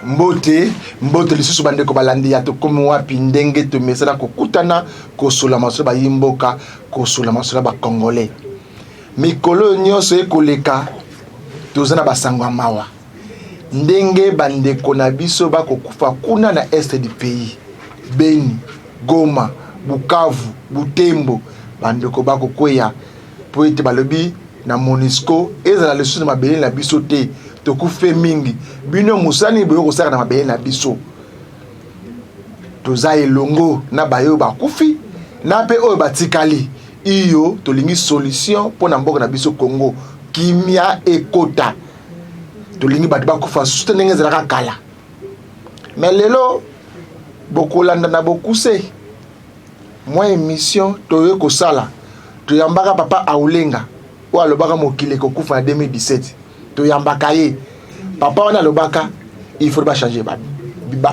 Mbote, mbote lisusu bandeko balandi ya Tokomi Wapi. Ndenge tomesana kokutana, kosola masolo bayi mboka, kosola masolo ba Congolais. Mikolo oyo nyonso ekoleka, toza na basango ya mawa, ndenge bandeko na biso bakokufa kuna na est du pays, Beni, Goma, Bukavu, Butembo. Bandeko bakokweya mpo ete balobi na MONUSCO ezala lisusu na mabele na biso te. Tokufe mingi, bino mosani boye kosala na mabele na biso. Toza elongo na bayo bakufi na mpe oyo batikali. Iyo, tolingi solution mpo na mboka na biso Congo, kimia ekota. Tolingi bato bakufa susu te ndenge ezalaka kala. Me lelo bokolanda na bokuse mwa émission toye kosala. Toyambaka papa Aulenga oyo alobaka mokili ekokufa na 2017. Toyambaka ye, papa wana alobaka il faut bachanger ba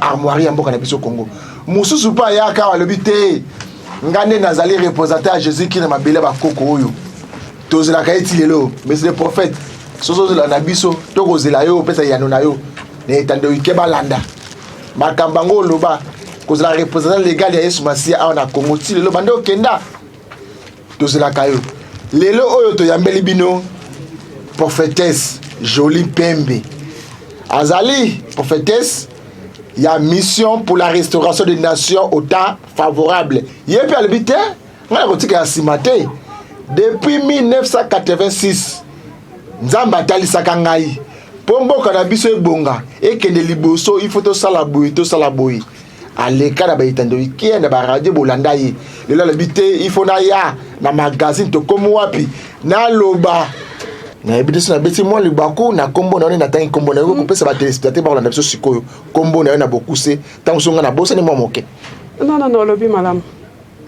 armoiries ya mboka na biso Congo. Mosusu mpe ayaka, alobi te, nga nde nazali représentant ya Jésus Christ na mabele ya bakoko oyo. Tozelaka ye ti lelo. Mais le prophète, soki ozela na biso, tokozela yo opesa yano na yo na etando ike. Balanda makambo yango oloba, kozala représentant légal ya Yesu Masiya awa na Congo ti lelo bande okenda. Tozelaka yo. Lelo oyo toyambeli bino prophétesse Jolie Pembe. Azali prophétesse ya Mission pour la restauration des nations au temps favorable. Ye mpe alobi te, ngai nakotika ya nsima te. Depuis 1986, Nzambe atalisaka ngai mpo mboka na biso ebonga, ekende liboso, ifo tosala boye, tosala boye. Aleka na baetando ikia na baradio, bolanda ye. Lelo alobi te, ifo naya na magazine Tokomi Wapi, naloba. Nayebi te so nabeti mwa libaku na nkombo na yo. Nde natangi nkombo na yo, kopesa batéléspectateurs bakolanda biso sikoyo nkombo na yo na bokuse, ntango so ngai nabosani mwa moke. Non, non, non, olobi malamu.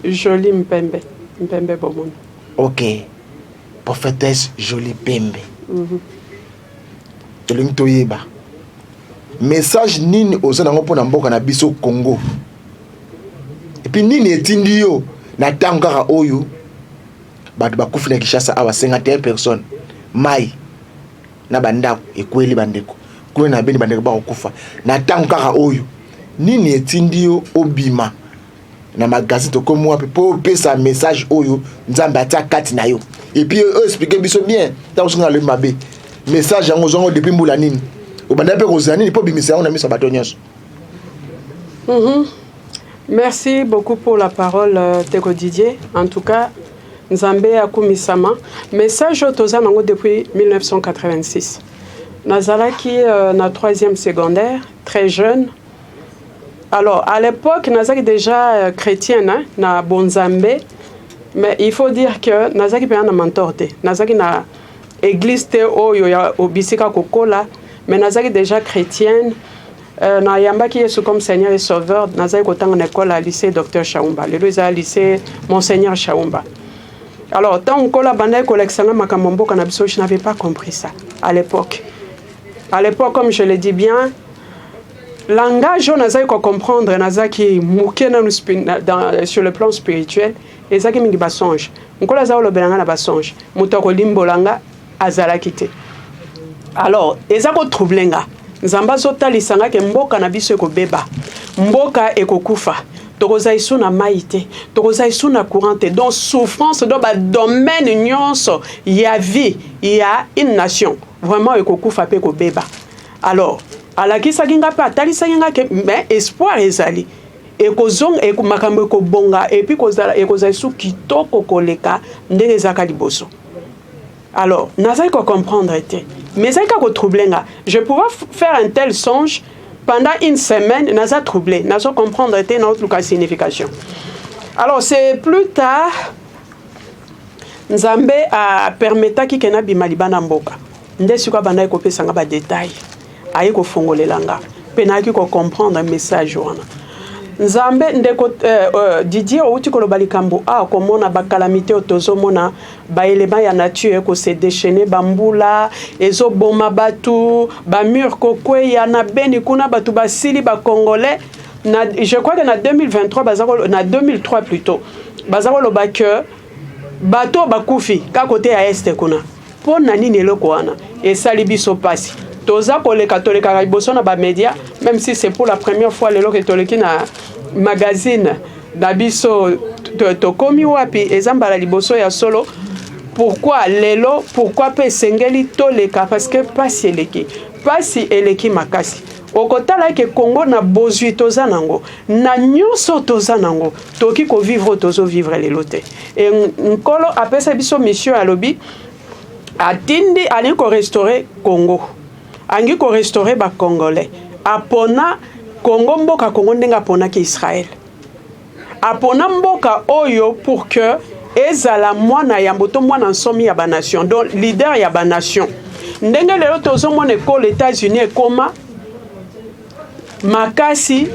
Jolie Mpembe, Mpembe Bomona. Ok, prophétesse Jolie Pembe, tolingi toyeba message nini oza nango mpo na mboka na biso Congo, et puis nini etindi yo na ntango kaka oyo bato bakufi na Kinshasa awa, 51 personnes, mai na bandako ekweli bandeko kuna na Beni, bandeko bakokufa na ntango kaka oyo? Nini etindi yo obima na magazine Tokomi Wapi mpo opesa message oyo Nzambe atia kati na yo? Et puis oyo explique biso bien, ntango soki alobi mabe, message yango ozwango depuis mbula nini, obanda mpe kozala nini mpo obimisa yango na miso ya bato nyonso? Merci beaucoup pour la parole, Teko Didier. En tout cas, Nzambe akumisama. Message oyo toza nango depuis 1986. Nazalaki na troisième secondaire, très jeune. Alors, à l'époque, nazalaki déjà chrétienne, hein, na Bonzambe. Mais il faut dire que nazalaki mpenza na mentor te. Nazalaki na église te oyo ya bisika kokola, mais nazalaki déjà chrétienne. Nayambaki Yesu comme Seigneur et Sauveur. Nazali kotanga na école ya lycée Docteur Shaumba, lelo eza lycée Monseigneur Shaumba. Alors, ntango Nkolo abandaki kolakisa nga makambo ya mboka na biso, je n'avais pas compris ça à l'époque. À l'époque, comme je le dis bien, langage oyo nazali kocomprendre, nazalaki moke nanu sur le plan spirituel, ezalaki mingi basonge. Nkolo aza kolobela nga na basonge, moto akolimbola nga azalaki te. Alors eza kotroubler nga. Nzambe azotalisa nga ke mboka na biso ekobeba, mboka ekokufa, tokozala esu na mai te, tokozala esu na courant te, donc souffrance. Donc badomaine nyonso ya vie ya une nation vraiment ekokufa mpe ekobeba. Alors alakisaki nga mpe atalisaki nga ke mais espoir ezali, ekozonga, makambo ekobonga, et puis kozala, ekozala esu kitoko koleka ndenge ezalaka liboso. Alors nazali kocomprendre te, mais ezali kaka kotroubler nga. Je pouvais faire un tel songe pendant une semaine, naza troublé, nazo comprendre te, naotluka signification. Alors c'est plus tard, Nzambe apermetaki ke nabima libanda mboka, nde sikoyo abandaki kopesa nga badétails, aye kofongolela nga mpe nayaki kocomprendre message wana. Nzambe, ndeko Didier, outi koloba likambo awa, komona bacalamité oyo tozomona, baéléments ya nature ekose déchaîner, bambula ezoboma bato, bamurs kokweya na Beni kuna, bato basili, bacongolais. Na, je crois que na 2023 baza na 2003 plutôt, baza koloba ke bato bakufi kaka kote ya est kuna. Mpo na nini eloko wana esali biso mpasi? Toza koleka, tolekaka liboso na bamédia, même si c'est pour la première fois lelo ke toleki na magazine na biso. Tokomi wapi? Eza mbala liboso ya solo. Pourquoi lelo? Pourquoi mpe esengeli toleka? Parce que pasi eleki, pasi eleki makasi. Okotala ke Congo, na bozwi toza nango, na nyonso toza nango, tokoki kovivre oyo tozovivre lelo te. E Nkolo apesa biso mission, alobi atindi, alingi korestaurer Congo, alingi korestaurer Bacongolais. Apona Congo, mboka Congo, ndenge aponaki Israel. Apona mboka oyo pour que ezala mwana yambo to mwana nsomi ya banation, donc leader ya banation. Ndenge lelo tozomona ekolo États-Unis ekoma makasi,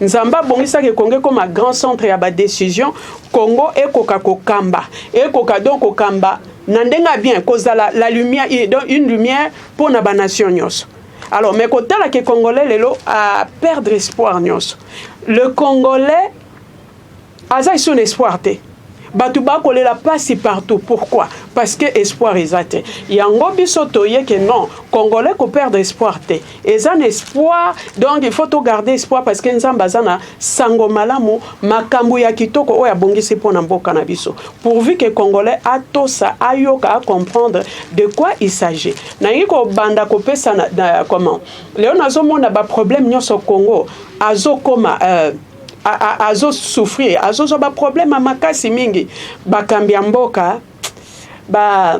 Nzambe abongisaki Congo ekoma grand centre ya badécision. Congo ekoka kokamba, ekoka donc kokamba na ndenge ya bien, kozala la lumière, donc une lumière mpo na banation nyonso. Alors, mais kotala ke Congolais lelo a perdre espoir nyonso. Le Congolais aza lisusu na espoir te. Bato bakolela mpasi partout. Pourquoi? Parce que espoir eza te. Yango biso toye ke non, Congolais koperdre espoir te, eza na espoir. Donc il faut togarder espoir, parce que Nzambe aza na sango malamu, makambo ya kitoko oyo abongisi mpo na mboka na biso, pourvu que Congolais atosa, ayoka, acomprendre de quoi il s'agit. Nalingi kobanda kopesa na comment lelo nazomona baproblème nyonso Congo azokoma, azosouffrir, azozwa baproblème ya makasi mingi. Bakambi ya mboka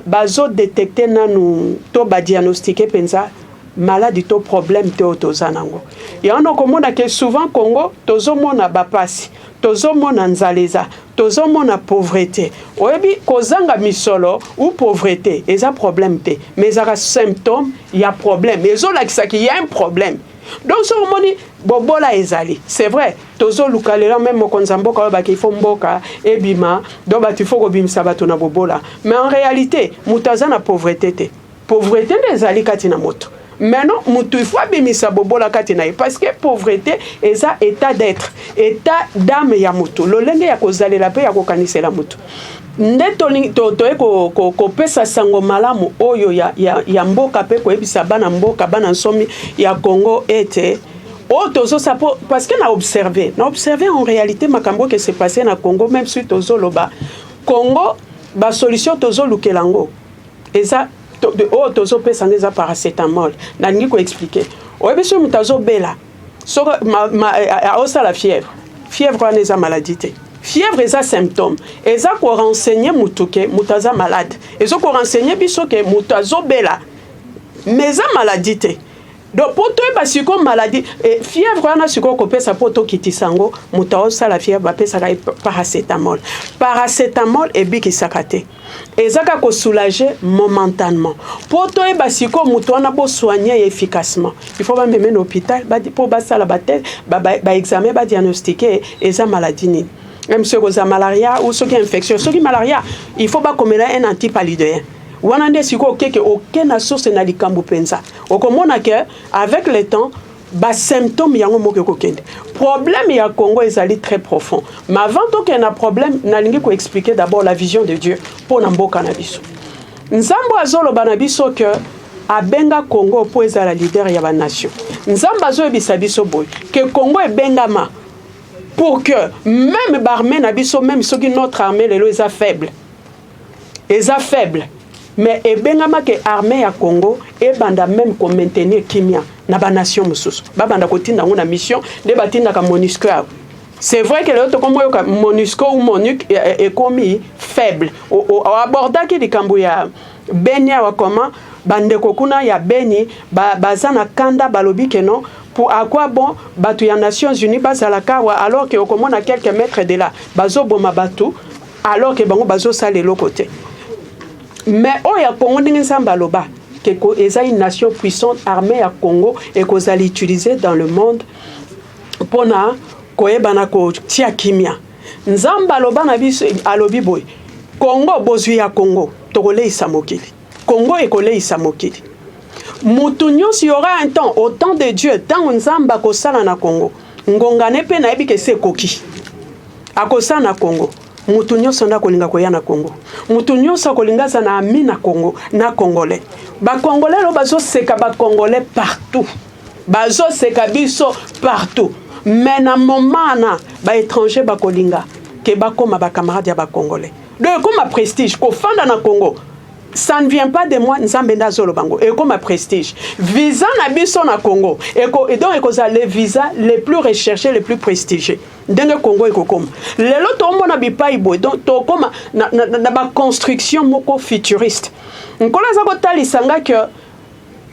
bazodétecter nanu to badiagnostiquer mpenza maladie to problème te oyo toza nango. Yango nakomona ke souvent Congo tozomona bapasi, tozomona nzala eza, tozomona pauvreté. Oyebi, kozanga misolo ou pauvreté eza problème te, mais ezaka symptôme ya problème, ezolakisaki ya un problème. Donc soki omoni bobola ezali, c'est vrai, tozoluka lelo même mokonzi ya mboka oyo baki, il faut mboka ebima, donc bato, il faut kobimisa bato na bobola. Mais en réalité, moto aza na pauvreté te, pauvreté nde ezali kati na moto. Maintenant, moto, il faut abimisa bobola kati na ye, parce que pauvreté eza état d'être, état d'âme ya moto, lolenge ya kozalela mpe ya kokanisela moto. Nde toye kopesa sango malamu oyo ya mboka mpe koyebisa bana mboka, bana nsomi ya Congo, ete oyo tozosala po, parce que na observe en réalité makambo oyo se passe na Congo. Même si tozoloba Congo, basolution tozolukela yango eza oyo tozopesa yango eza paracétamol. Nalingi koexpliquer. Oyebi, soki moto azobela, soki aosala fièvre, fièvre wana eza maladie te. Fièvre eza symptôme, eza korenseigner motu ke moto aza malade, eza korenseigner biso ke moto azobela, mais eza maladie te. Donc mpo toyeba sikoyo maladie, fièvre wana sikoyo kopesa mpo tokitisa yango, moto aosala fièvre, bapesaka ye paracétamol. Paracétamol ebikisaka te, eza kaka kosoulager momentanément. Mpo toyeba sikoyo moto wana, bosoigne ye efficacement, il faut bameme na hôpital mpo basala batest, baexamen, badiagnostiquer eza maladie nini, même soki kozala malaria ou soki infection. Soki malaria, il faut bakomela un antipaludéen. Wana nde sikoyo okeke oke na source na likambo mpenza. Okomona ke avec le temps, basymptôme yango moko ekokende. Problème ya Congo ezali très profond. Mais avant tokende na problème, nalingi koexpliquer d'abord la vision de Dieu mpo na mboka na biso. Nzambe azoloba na biso ke abenga Congo mpo ezala leader ya banation. Nzambe azoyebisa biso boye ke Congo ebengama pour que même baarmée na biso, même soki notre armée lelo eza faible, eza faible, mais ebengamaki armée ya Congo ebanda même komaintenir kimia na banation mosusu. Babanda kotinda yango na mission nde batindaka MONUSCO awa. C'est vrai que lelo tokomi oyoka MONUSCO ou MONUC ekomi faible. Oabordaki likambo ya Beni awa, comment bandeko kuna ya Beni baza na kanda, balobi ke non, pour à quoi bon bato ya Nations Unies bazalaka awa, alors ke okomona quelques mètres de là bazoboma bato, alors ke bango bazosala eloko te. Mais oyo ya Congo, ndenge Nzambe aloba ke eza une nation puissante, armée ya Congo ekozala utilisée dans le monde mpona koyebana kotia kimia. Nzambe aloba na biso, alobi boye: Congo, bozwi ya Congo, tokoleisa mokili. Congo ekoleisa mokili, mutu nyonso. Y aura un temps, au temps de Dieu, ntango Nzambe akosala na Congo, ngonga ne mpe nayebi ke se ekoki, akosala na Congo, mutu nyonso nde akolinga koya na Congo, mutu nyonso akolinga aza na ami na Congo, na Congolais. Bacongolais lelo bazoseka, bacongolais partout bazoseka biso partout, mais na moment wana baétranger bakolinga ke bakóma bacamarade ya bacongolais. Donc ekóma prestige kofanda na Congo. Ça ne vient pas de moi, Nzambe nde azoloba ngo. Ekóma prestige, visa na biso na Congo eko, donc ekozala le visa les plus recherché, les plus prestigieux. Ndenge Congo ekokóma lelo, toomona bipai boye, donc tokóma na baconstruction moko futuriste. Nkolo aza kotalisa nga ke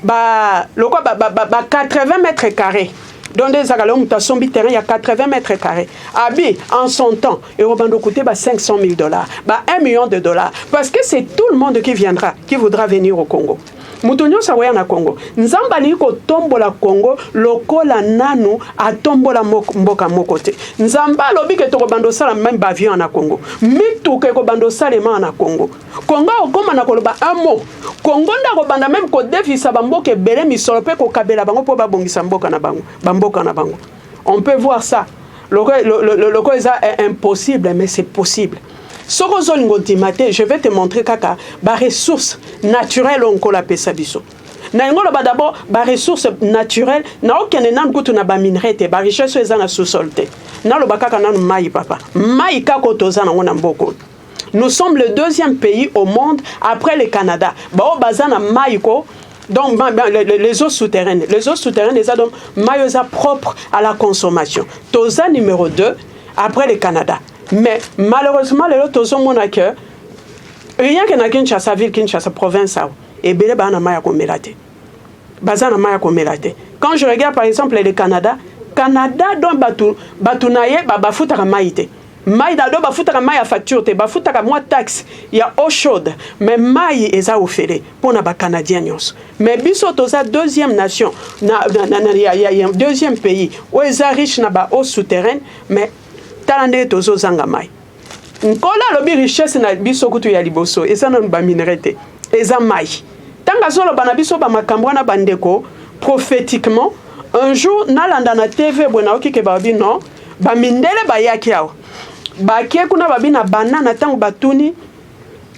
ba lokwa ba 80 mètres carrés, donc nde ezalaka lelo, moto asombi terrain ya 80 mètres carrés abi en son temps ekobanda okute ba 500 000 $, ba 1 million de dollars, parce que c'est tout le monde qui viendra, qui voudra venir au Congo. Moto nyonso akoya na Congo. Nzambe alingi kotombola Congo lokola nanu atombola mboka moko te. Nzambe alobi ke tokobanda osala même baavion na Congo, mituka ekobanda osalema na Congo. Congo akokóma na koloba un mot, Congo nde akobanda même kodefisa bamboka ebele misolo mpe kokabela bango mpo babongisa mboka na bango, bamboka na bango. On peut voir ça loko eza impossible, mais c'est possible. Soki ozolinga ondima te, je vais te montrer kaka baressource naturelle oyo Nkolo apesa biso. Nalingi oloba d'abord baressource naturelle, naokende nanu kutu na baminerai te, barichesse oyo eza na sous-sol te. Naloba kaka nanu mai, papa, mai kaka oyo toza nango na mboka oyo. Nous sommes le deuxième pays au monde après le Canada bao baza na mai ko. Donc les eaux souterraines, les eaux souterraines eza, donc mai oyo eza propre à la consommation, toza numéro 2 après le Canada. Mais malheureusement lelo tozomona ke rien que na Kinshasa ville, Kinshasa province awa, ebele baa na mai ya komela te, baza na mai ya komela te. Quand je regarde par exemple le Canada, Canada donc bato na ye bafutaka mai te, mai na do bafutaka mai ya facture te, bafutaka mwa taxe ya eau chaude, mais mai eza ofele mpo na bacanadien nyonso. Mais biso toza deuxième nation na, ya deuxième pays oyo eza riche na ba eau souterraine, mais tala ndenge tozozanga mai. Nkolo alobi richesse na biso kutu ya liboso eza nanu baminerai te, eza mai. Ntango azoloba na biso bamakambo wana, bandeko, prophétiquement, un jour nalanda na TV boye, nayoki ke balobi non, bamindele bayaki awa, bakie kuna, babi na banana. Ntango batuni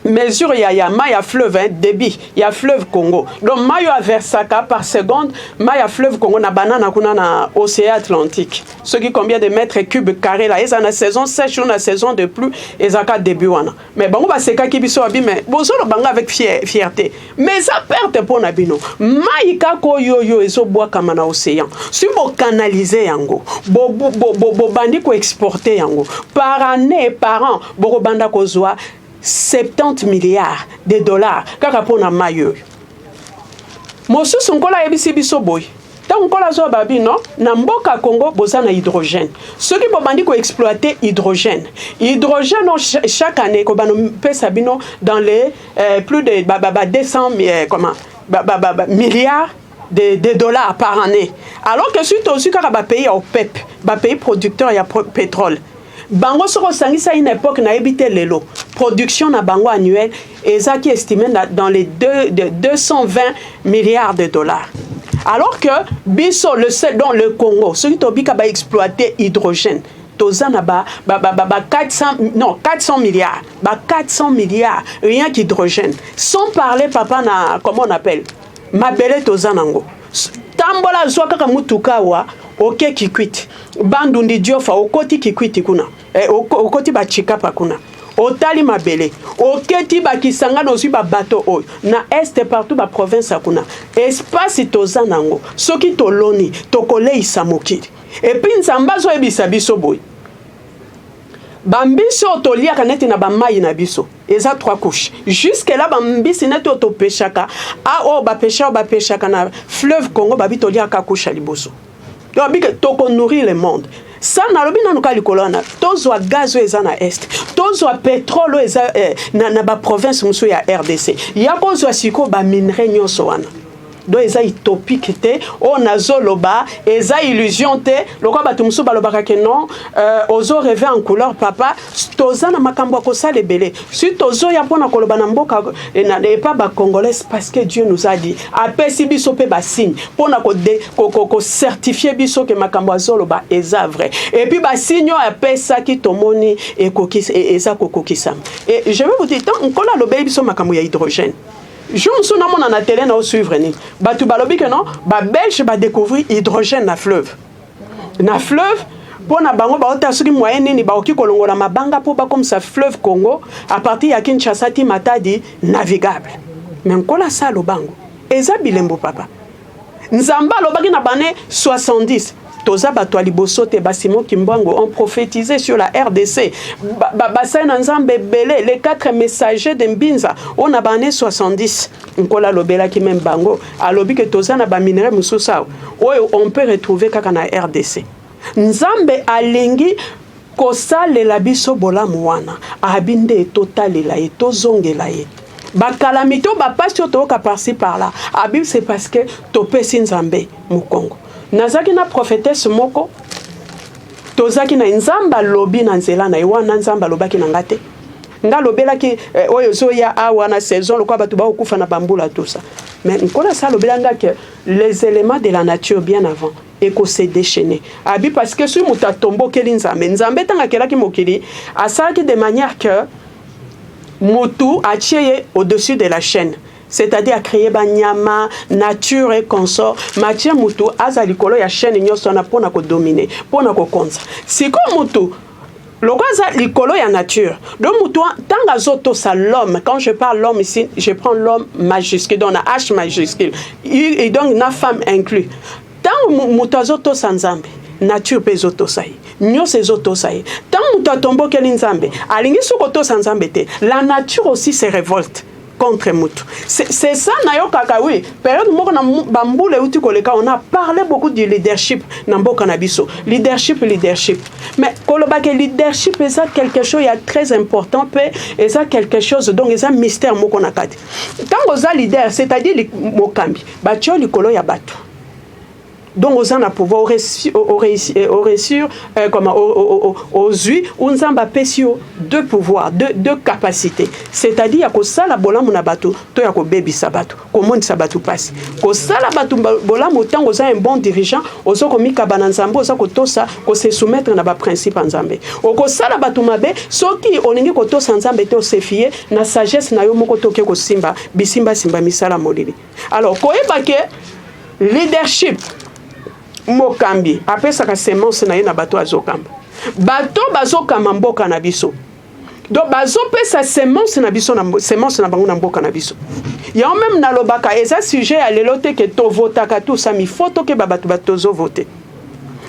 mesure ya mai ya fleuve, hein, débit ya fleuve Congo, donc mai oyo aversaka par seconde, mai ya fleuve Congo na banana kuna na océan Atlantique, soki combien de mètres cube carré la eza na saison sèche ou na saison de pluie, ezalaka début wana. Mais bango basekaki biso, babi: "Mais bozoloba ngo avec fierté, mais eza perte mpo na bino. Mai kaka oyo oyo ezobwakama na océan, si bokanalize yango, bobandi koexporte yango par année, par an bokobanda kozwa 70 milliards de dollars kaka mpo na mai oyo." Mosusu Nkolo ayebisi biso boye, ntango Nkolo azoloba bino na mboka Congo boza na hydrogène, soki bobandi koexploite hydrogène, hydrogène oyo chaque année kobanda pesa bino dans les plus de ba 200 comment ba milliards de dollars par année. Alors que soki tozwi kaka bapays ya OPEP, bapays producteur ya pétrole, bango soki osangisa une époque, nayebi te lelo, production na bango annuelle ezaki estimé dans les 220 milliards de dollars, alors que biso, le seul, dans le Congo, soki tobika baexploite hydrogène, toza na ba 400, non, 400 milliards, ba 400 milliards rien qu'hydrogène, sans parler, papa, na comment on appelle, mabele toza nango. Tambola, zwa kaka mutuka awa, oke Kikwiti, Bandundu, Idiofa, okoti Kikwiti kuna, okoti bachikapa kuna, otali mabele, oketi bakisangana, ozwi babato oyo na est, partout baprovince ya kuna, espace toza nango, soki toloni tokoleisa mokili. Et puis Nzambe azoyebisa biso boye, bambisi oyo toliaka neti na bamai na biso eza trois couches. Jusque là bambisi neti oyo topeshaka a oyo bapesha, oyo bapeshaka na fleuve Congo, babi toliaka couche ya liboso. Donc abike tokonourrir le monde. Sa nalobi nanu ka likolo wana, tozwa gaz oyo eza na est, tozwa pétrole oyo eza na baprovince mosusu ya RDC, ya kozwa sikoyo baminerai nyonso wana. Donc eza utopique te oyo nazoloba, eza illusion te lokola bato mosusu balobaka ke non, ozo rêve en couleur. Papa, toza na makambo ya kosala ebele. Si tozoya mpona koloba na mboka epa bacongolais, parce que Dieu nous a dit, apesi biso mpe basigne mpona kocertifie biso ke makambo azoloba eza vrai. Et puis basigne oyo apesaki, tomoni eza kokokisama. Et je vais vous dire, nkolo alobeli biso makambo ya hydrogène. Jour mosusu namona na tele na osuivre nini, bato balobi ke non, Babelge badécouvrir hydrogène na fleuve, na fleuve. Mpo na bango baota soki moyen nini bakoki kolongola mabanga mpo bakomisa fleuve Congo à partir ya Kinshasa ti Matadi navigable. Mais Nkolo asa alobango, eza bilembo. Papa, Nzambe alobaki na bane 70, toza bato ya liboso te. Basimon Kimbangu ont prophétisé sur la RDC, basali na Nzambe ebele, les quatre messagers de Mbinza oyo na bane 70. Nkolo alobelaki même bango, alobi ke toza na baminerai mosusu awa oyo on peut retrouver kaka na RDC. Nzambe alingi kosalela biso bolamu wana, abi nde totalela ye, tozongela ye. Bacalamité oyo, bapasi oyo toyoka par-ci par-là, abi c'est parce que topesi Nzambe mokongo. Nazalaki na prophétesse moko, tozalaki na Nzambe, alobi na nzela na ye wana. Nzambe alobaki na nga te, nga alobelaki oyo ezoya awa na saison, lokola bato bakokufa na bambula, tout ça. Mais Nkolo asa alobela nga ke les éléments de la nature, bien avant, ekose déchaîner. Abi parce que soki moto atombokeli Nzambe, Nzambe ntango akelaki mokili, asalaki de manière que motu atie ye au-dessus de la chaîne, c'est-à-dire acréer banyama, nature et consort, matie motu aza likolo ya chaîne nyonso wana mpona kodominer, mpona kokonza. Sikoyo motu lokola aza likolo ya nature, donc motu ntango azotosa, l'homme, quand je parle l'homme ici, je prends l'homme majuscule, donc na H majuscule et donc na femme inclus, ntango moto azotosa Nzambe, nature mpe ezotosa ye, nyonso ezotosa ye. Ntango moto atombokeli Nzambe, alingi soki kotosa Nzambe te, la nature aussi se révolte contre mutu. C'est ça nayokaka. Oui, période moko na bambula euti koleka, on a parlé beaucoup du leadership na mboka na biso, leadership, leadership. Mais kolobaka leadership eza quelque chose ya très important mpe eza quelque chose, donc eza mystère moko na kati. Ntango oza leader, c'est-à-dire mokambi, batie likolo ya bato, donc oza na pouvoir, oréussir comment, ozwi ou Nzambe apesi yo deux pouvoirs, deux capacités, c'est-à-dire ya kosala bolamu na bato to ya kobebisa bato, komonisa bato mpasi. Kosala bato bolamu, ntango oza un bon dirigeant, oza komikaba na Nzambe, oza kotosa, kose soumettre na baprincipe ya Nzambe. Okosala bato mabe soki olingi kotosa Nzambe te, ose fier na sagesse na yo moko te, oke kosimba bisimbasimba, misala molili. Alors koyeba ke leadership, mokambi apesaka semence na ye na bato azokamba. Bato bazokamba mboka na biso, donc bazopesa semence na biso na semence na bango na mboka na biso. Yango même nalobaka, eza sujet ya lelo te ke tovotaka tout ça, mais faut tokeba bato bato tozovote,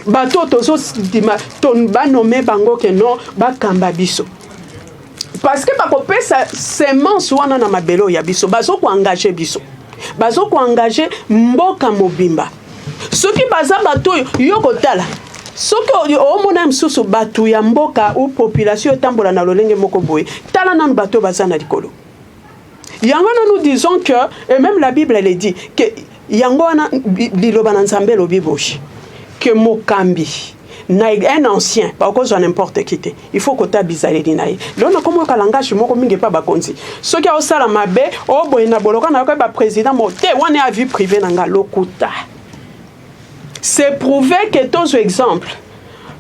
bato oyo tozodima banommer bango ke non, bakamba biso, parce que bakopesa semence wana na mabele oyo ya biso. Bazokoengager biso, bazokoengager mboka mobimba. Soki baza bato oyo yo kotala, soki omona mosusu bato ya mboka ou population etambola na lolenge moko boye, tala nanu bato oyo baza na likolo. Yango wana nous disons que, et même la Bible elle dit que, yango wana liloba na Nzambe elobi boye ke mokambi na un ancien bakozwa n'importe qui te, il faut kota bizaleli na ye. Lelo nakomoyoka langage moko mingi epa bakonzi, soki aosala mabe oboye na boloka na yoka baprésident mo te, wana ya vie privée na nga, lokuta. C'est prouvé que tozwa exemple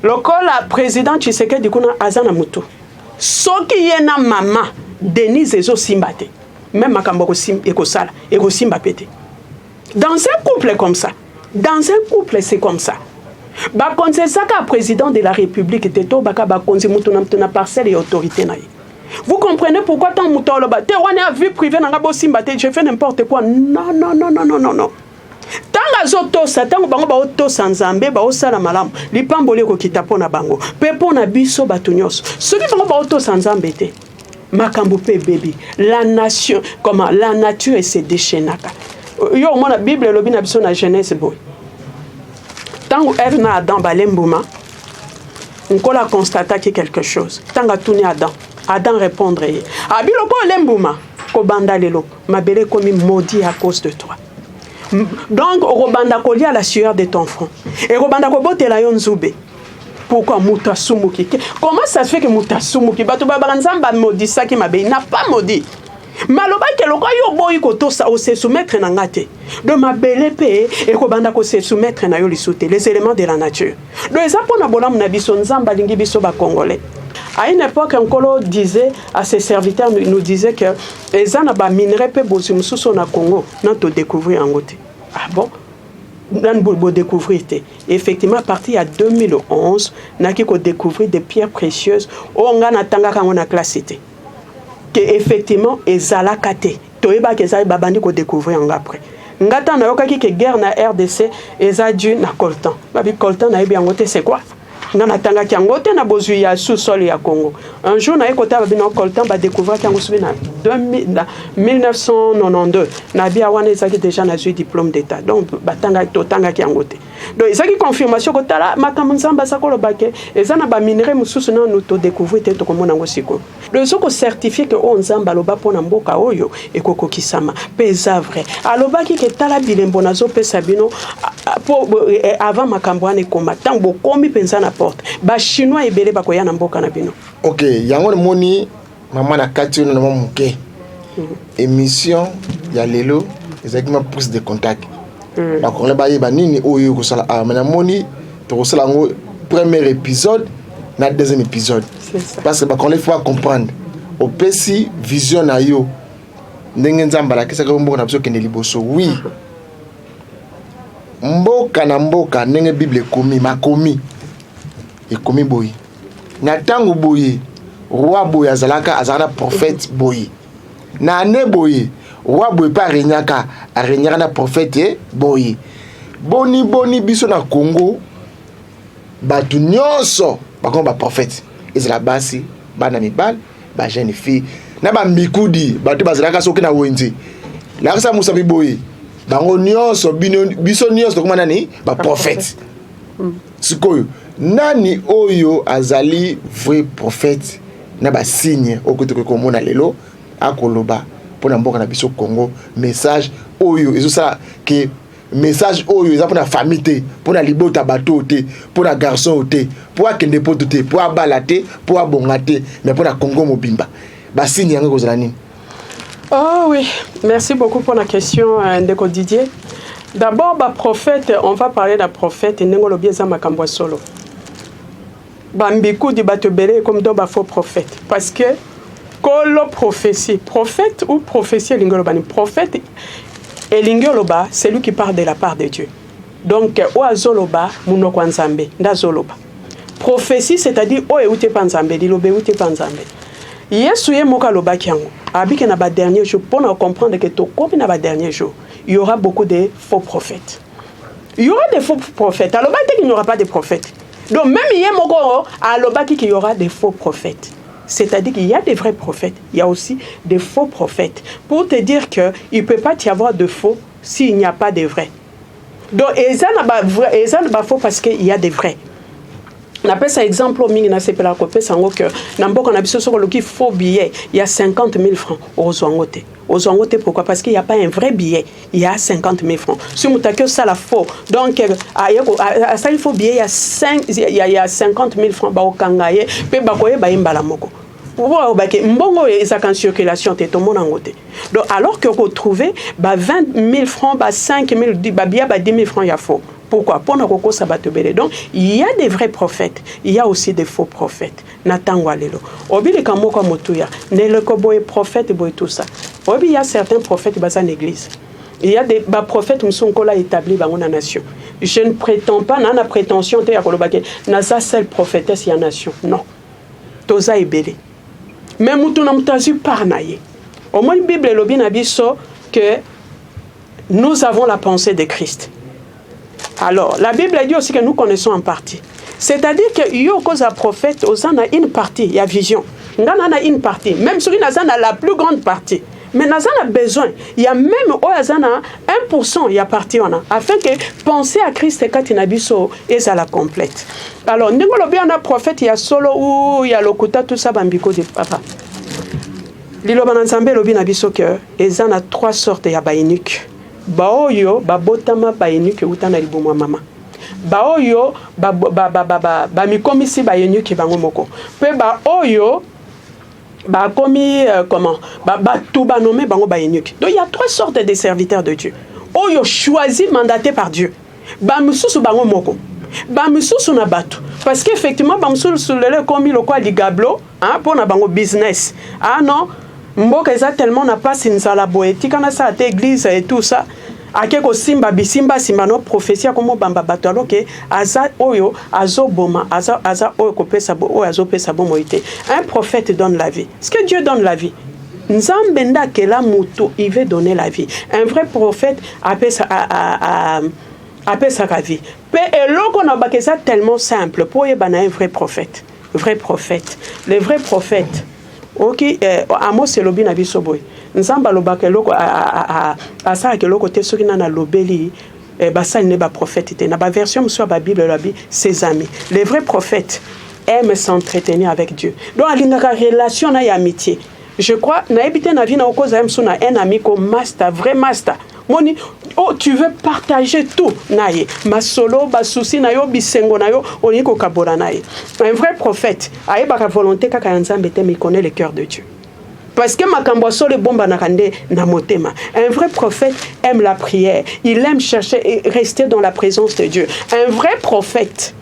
lokola président Tshisekedi kuna aza na motu, soki ye na mama Denise ezosimba te, même makambo ekosala ekosimba mpe te. Dans un couple comme ça, dans un couple c'est comme ça. Bakonzi ezaka président de la République te, to baka bakonzi, mutu na mutu na parcelle ya autorité na ye. Vous comprenez pourquoi tant moto aloba te, wana ya vie privée na nga, bosimba te, je fais n'importe quoi? Non, non, non, non, non, non, non. Ntango azotosa, ntango bango baotosa Nzambe, baosala malamu, lipamboli ekokita mpo na bango mpe mpo na biso bato nyonso. Soki bango baotosa Nzambe te, makambo mpe ebebi. La nation, comment la nature ese déchaînaka. Yo omona Bible elobi na biso na Genèse boye, ntango Eve na Adam bale mbuma, Nkolo aconstataki quelque chose. Ntango atuni Adam, Adam répondre ye, abi lokola ole mbuma, kobanda lelo mabele ekomi maudit à cause de toi. Donc okobanda kolia la sueur de ton front, ekobanda kobotela yo nzube. Pourquoi? Moto asumuki. Comment ça se fait que moto asumuki, bato babaka Nzambe amodisaki mabe? Il n'a pas maudit, malobaki lokola yo oboyi kotosa, ose soumettre na nga te, donc mabele mpe ekobanda kose soumettre na yo lisusu te, les éléments de la nature. Donc eza mpona bolamu na biso. Nzambe alingi biso bacongolais. À une époque, Nkolo disait à ses serviteurs, nous disait que eza na baminerai mpe bozwi mosusu na Congo na todécouvrir yango te. Ah bon, nani bodécouvrir te? Effectivement, à partir ya 2011, naki kodécouvrir des pierres précieuses oyo ngai natangaka yango na classe te, ke effectivement ezalaka te. Toyebaki ezali, babandi kodécouvrir yango après. Nga ntango nayokaki ke guerre na RDC eza dû na coltan, babi coltan, nayebi yango te, c'est quoi? Nga natangaki yango te na bozwi ya sous-sol ya Congo. Un jour naye kotala bino coltan, badécouvraki yango soki na 1992. Nabi wana ezalaki déjà nazwi diplôme d'état, donc totangaki yango te. Donc ezalaki confirmation kotala makambo Nzambe aza koloba ke eza na baminerai mosusu nanu todécouvrir te, tokomona yango sikoyo. Donc eza kocertifier ke oyo Nzambe aloba mpo na mboka oyo ekokokisama mpe eza vrai. Alobaki ke tala bilembo nazopesa bino po avant makambo wana ekoma, ntango bokomi mpenza na porte, Bachinois ebele bakoya na mboka na bino. Ok, yango namoni mama na kati oyo na mwa moke. Émission ya lelo ezalaki ma prise de contact. Bakongolais bayeba nini oyo ekosala awa. Me namoni tokosala yango premier épisode na deuxième épisode, parce que Bakongolais faut comprendre. Opesi vision na yo ndenge Nzambe alakisaki mboka na biso okende liboso. Oui, mboka na mboka, ndenge Bible ekomi, makomi ekomi boye, na ntango boye roi boye azalaka na prophète boye, na ane boye roi boye mpe aregnaka na prophète boye. Boni boni biso na Congo, bato nyonso bakoma baprophète, ezala basi, bana mibali, bajeune fille na bambikudi, bato bazalaka soki na wenze lakisa mosapi boye, bango nyonso, biso nyonso tokoma nani? Baprophète. Sikoyo nani oyo azali vrai prophète na basigne oyo tokoki komona lelo akoloba mpona mboka na biso Congo? Message oyo ezosala ke message oyo eza mpona famille te, mpona libota bato te, mpona garçon te, mpo akende poto te, mpo abala te, mpo abonga te, mais mpona Congo mobimba, basigne yango ekozala nini? Oh oui, merci beaucoup pour la question, ndeko Didier. D'abord, bah, prophète, on va parler d'un prophète, ndenge olobi eza makambo ya solo. Bambikudi, bato ebele comme do bafaux prophète. Parce que kolo prophétie, prophète ou prophétie elingi oloba nini? Prophète elingi oloba celui qui parle de la part de Dieu. Donc oyo azoloba munoko ya Nzambe nde azoloba. Prophétie, c'est-à-dire oyo euti epa Nzambe, liloba euti epa Nzambe. Yesu ye moko alobaki yango, abiki na badernier jour, mpona comprendre ke tokomi na badernier jour, il y aura beaucoup de faux prophètes. Il y aura des faux prophètes. Alobaki te qu'il n'y aura pas de prophètes. Donc même ye moko alobaki qu'il y aura des faux prophètes, c'est-à-dire qu'il y a des vrais prophètes, il y a aussi des faux prophètes. Pour te dire que il ne peut pas y avoir de faux s'il n'y a pas de vrais. Donc eza na ba vrai, eza na ba faux parce qu'il y a des vrais. Napesa exemple oyo mingi nasepelaka kopesa yango, ke na mboka na biso, soki oluki faux billet ya 50 000 francs, ozwa yango te, ozwa yango te. Pourquoi? Parce qu'il y a pas un vrai billet il y a 50 000 francs. Si moto aki osala faux, donc asali faux billet ya 5 ya 50 000 francs, bakokanga ye mpe bakoyeba ye mbala moko. Bake mbongo oyo ezalaka en circulation te, tomona yango te. Donc alors que okotrouve ba 20 000 francs, ba 5 000, babillet ba 10 000 francs ya faux. Pourquoi? Mpona kokosa bato ebele. Donc il y a des vrais prophètes, il y a aussi des faux prophètes. Na ntango ya lelo, obilika moko ya motuya na eleko boye, prophète boye, tout ça. Oyebi, il y a certains prophètes baza na église, il y a des baprophètes mosusu Nkolo établi bango na nation. Je ne prétends pas na prétention te ya koloba ke naza seule prophétesse ya nation. Non, toza ebele, mais mutu na mutu azwi part na ye. Omoni, Bible elobi na biso que nous avons la pensée de Christ. Alors la Bible dit aussi que nous connaissons en partie, c'est-à-dire que yo okoza prophète, oza na une partie ya vision, nga na une partie, même soki naza na la plus grande partie, mais naza na besoin ya même oyo aza na 1% ya partie wana, afin que pensée ya Christ kati na biso ezala complète. Alors ndenge olobi wana, prophète ya solo ou ya lokuta, tout ça, bambiko de papa, liloba na Nzambe elobi na biso ke eza na trois sortes ya baeunuque: baoyo babotama baeunuque euta na libumu ya mama, baoyo bamikomisi baeunuque bango moko, mpe baoyo bakomi comment, bato banome bango baeunuque. Donc il y a trois sortes de serviteurs de Dieu: oyo choisi, mandaté par Dieu, bamosusu bango moko. Bamisusu na bato, parce que effectivement bamosusu lelo ekomi lokola ligablo, hein, mpo na bango business. Ah non, mboka eza tellement na mpasi, nzala boye, tika nasala te église et tout ça. Ake kosimba bisimba nsima no prophétie, akomobamba bato, alors que aza oyo azoboma, aza oyo kopesa, oyo azopesa bomoi te. Un prophète donne la vie, ce que Dieu donne la vie. Nzambe nde akela moto, il veut donner la vie. Un vrai prophète apesa apesaka vie. Mpe eloko na baka eza tellement simple mpo oyeba na un vrai prophète. Vrai prophète, le vrai prophète oki Amos elobi na biso boye: Nzambe alobaka eloko, asalaka eloko te soki nani alobeli basali ne baprophète te. Na baversion mosusu ya Babible elobi ses amis. Le vrai prophète aime s'entretenir avec Dieu, donc alingaka relation na ya amitié. Je crois, nayebi te, na vie na okozala mosusu na un ami ko master, vrai master moni, oh, tu veux partager tout na ye, masolo, basusi na yo, bisengo na yo, olingi kokabola na ye. Un vrai prophète ayebaka volonté kaka ya Nzambe te, mais il connaît le cœur de Dieu, parce que makambo ya solo ebombanaka nde na motema. Un vrai prophète aime la prière, il aime chercher et rester dans la présence de Dieu. Un vrai prophète,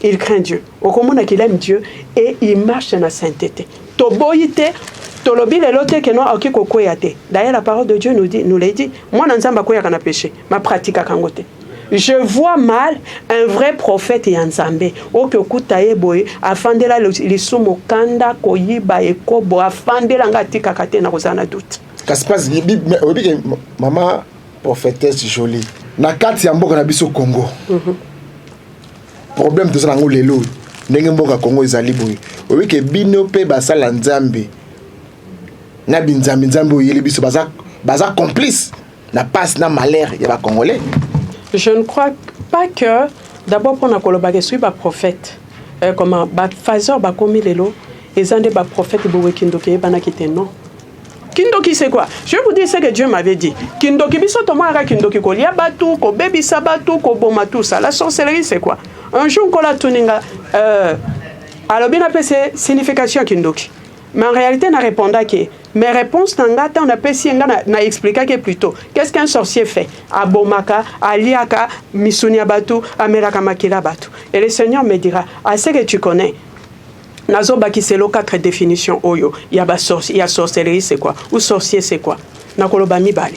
il craint Dieu. Okomona qu'il aime Dieu et il marche na sainteté. Toboyi te, tolobi lelo te ke no akoki kokweya te. D'ailleurs, la parole de Dieu nous dit, nous l'a dit, mwana Nzambe akweyaka na péché, mapratikaka yango te. Je vois mal un vrai prophète ya Nzambe oyo okuta ye boye, afandela lisumu, kanda, koyiba, ekobo, afandela nga, atikaka te, na kozala na doute. Kasi mpasi oyebi ke, mama prophétesse Jolie, na kati ya mboka na biso Congo, problème toza nango lelo, ndenge mboka Congo ezali boye, oyebi ke bino mpe basala Nzambe na binzambe nzambe oyeli biso baza complice na passe na malheur ya Bacongolais? Je ne crois pas que d'abord, mpona kolobaka soki baprophète, comment baphaseur bakomi lelo, eza nde baprophète bowe. Kindoki eyebanaki te, non. Kindoki, c'est quoi? Je vais vous dire ce que Dieu m'avait dit. Kindoki, biso tomonaka kindoki kolia bato, kobebisa bato, koboma, tout ça. La sorcellerie, c'est quoi? Un jour, Nkolo atuni nga, alobi napesa signification ya kindoki. Mais en réalité, na répondaki, mes réponses na nga, ntango napesi ye nga na expliquaki plutôt qu'est-ce qu'un sorcier fait: abomaka, aliaka misuni ya bato, amelaka makila bato. Et le Seigneur me dira: à ce que tu connais, nazobakiselo quatre définitions oyo ya, ya sorcellerie, c'est quoi, ou sorcier, c'est quoi. Nakoloba mibale.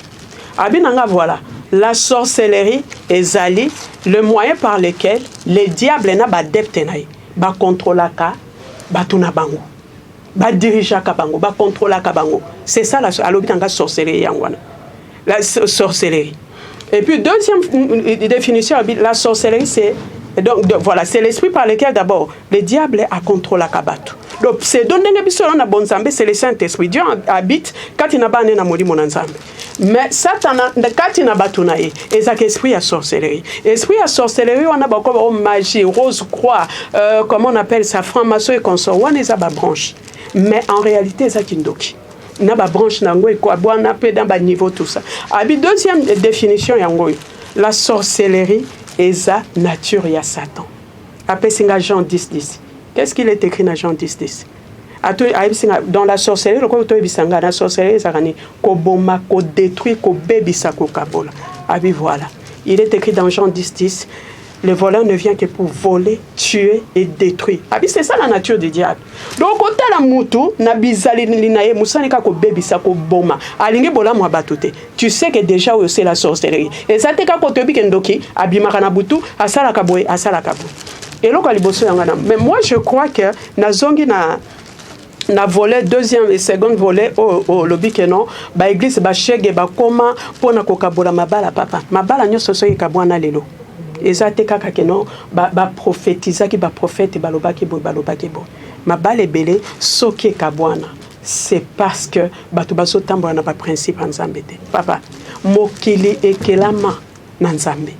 Abi na nga: voilà, la sorcellerie ezali le moyen par lequel le diable na baadepte na ye bakontrolaka bato na bango, badirigeaka bango, bakontrolaka bango. C'est ça la, alobi na nga, sorcellerie yango wana, la sorcellerie. Et puis deuxième définition, la sorcellerie, c'est donc, voilà, c'est l'esprit par lequel d'abord le diable akontrolaka bato. Donc c'est donc ndenge biso na bonzambe, c'est le Saint-Esprit. Dieu habite kati na bana na molimo na Nzambe, mais Satana kati na bato na ye ezalaka esprit ya sorcellerie. Esprit ya sorcellerie wana, bakoba o magie, rose croix, comment on appelle ça, franc-maçon et consort, wana eza babranche. Mais en réalité eza kindoki na babranche na yango ekwabwana mpe dans baniveau, tout ça. Abi deuxième définition yango oyo: la sorcellerie eza nature ya Satan. Apesi nga Jean 10 10. Qu'est-ce qu'il est écrit na Jean 10 10? Ayebisi nga: dans la sorcellerie, lokola toyebisa nga, na sorcellerie ezalaka nini? Koboma, kodétruire, kobebisa, kokabola. Abi voilà, il est écrit dans Jean 10 10: le voleur ne vient que pour voler, tuer et détruire. Abi c'est ça la nature du diable. Donc otala mutu na bizaleli na ye, mosani kaka kobebisa, koboma, alingi bolamu ya bato te. Tu sais que déjà oyo c'est la sorcellerie. Eza te kaka otoyebi ke ndoki abimaka na butu, asalaka boye, asalaka boye. Eloko ya liboso yango na. Mais moi, je crois que nazongi na volet deuxième et seconde volet oyo olobi ke non, baeglise bashege bakoma mpona kokabola mabala. Papa, mabala nyonso soki ekabwana lelo, eza te kaka ke non, baprofetizaki, baprofete balobaki boye, balobaki boye. Mabala ebele soki ekabwana, c'est parce que bato bazotambola na baprincipe ya Nzambe te. Papa, mokili ekelama na Nzambe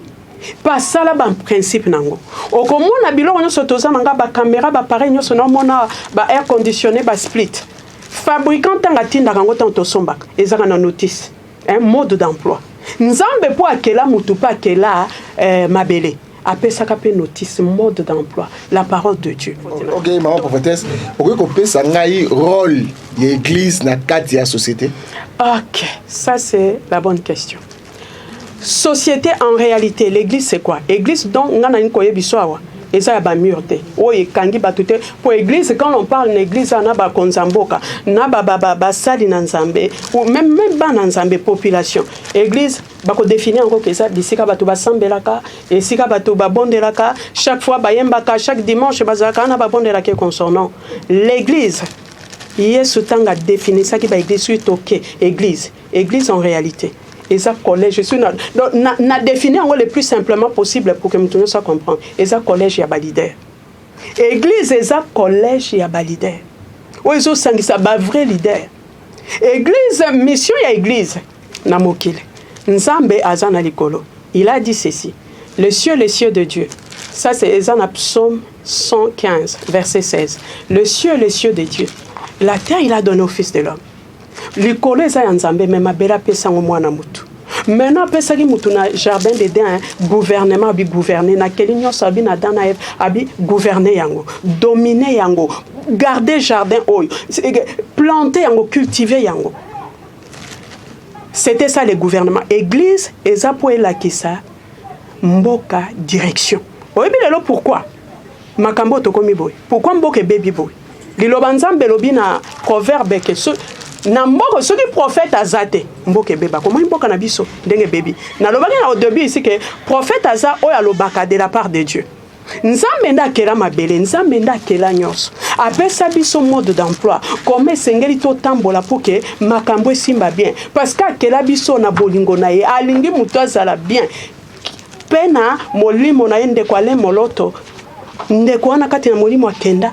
mpe asala baprincipe nango. Okomona biloko nyonso toza na nga, bacaméra, baappareil nyonso naomona, ba air conditionné, basplit, fabricant ntango atindaka yango, ntango tosombaka, ezaka na notice, un mode d'emploi. Nzambe mpo akela mutu mpe akela mabele, apesaka mpe notice, mode d'emploi, la parole de Dieu. Ok, mama prophétesse, okoki kopesa ngai rôle ya église na kati ya société? Ok, ça c'est la bonne question. Société, en réalité, l'église, c'est quoi? Église, donc nga nalingi koyebi so awa, eza ya bamur te oyo ekangi bato te. Po église, quand on parle na église, na bakonzi ya mboka, na basali na Nzambe, ou même bana Nzambe, population, église bakodéfinir yango ke eza bisika bato basambelaka, esika bato babondelaka, chaque fois bayembaka, chaque dimanche bazalaka wana, babondelaka consort. Non, l'église, Yesu ntango adéfinisaki baéglise, soki toke église, église en réalité eza collège. Soki na, donc, na définir yango le plus simplement possible pour que moto nyonso acomprendre, eza collège ya baleader. Église eza collège ya baleader oyo ezosangisa bavrai leader. Église, mission ya église na mokili, Nzambe aza na likolo, il a dit ceci: le ciel, le ciel de Dieu. Ça, c'est eza na Psaume 115 verset 16: le ciel, le ciel de Dieu, la terre, il a donné au fils de l'homme. Likolo eza ya Nzambe, me mabele apesa yango mwana mutu. Maintenant apesaki mutu na jardin d'Eden gouvernement. Abi gouverner nakeli nyonso, abi na Adam na Eve, abi gouverner yango, dominer yango, garder jardin oyo, planter yango, cultiver yango. C'était ça, le gouvernement. Église eza mpo elakisa mboka direction. Oyebi lelo pourquoi makambo oyo tokomi boye? Pourquoi mboka ebebi boye? Liloba Nzambe elobi na proverbe ke so, na mboka soki prophète aza te, mboka ebebaka. Omoni mboka na biso ndenge ebebi? Nalobaki na au début ici ke prophète aza oyo alobaka de la part de Dieu. Nzambe nde akela mabele, Nzambe nde akela nyonso, apesa biso mode d'emploi, koma esengeli totambola mpo ke makambo esimba bien, parce que akela biso na bolingo na ye, alingi moto azala bien mpe na molimo na ye. Ndeko ale moloto, ndeko wana kati na molimo akenda,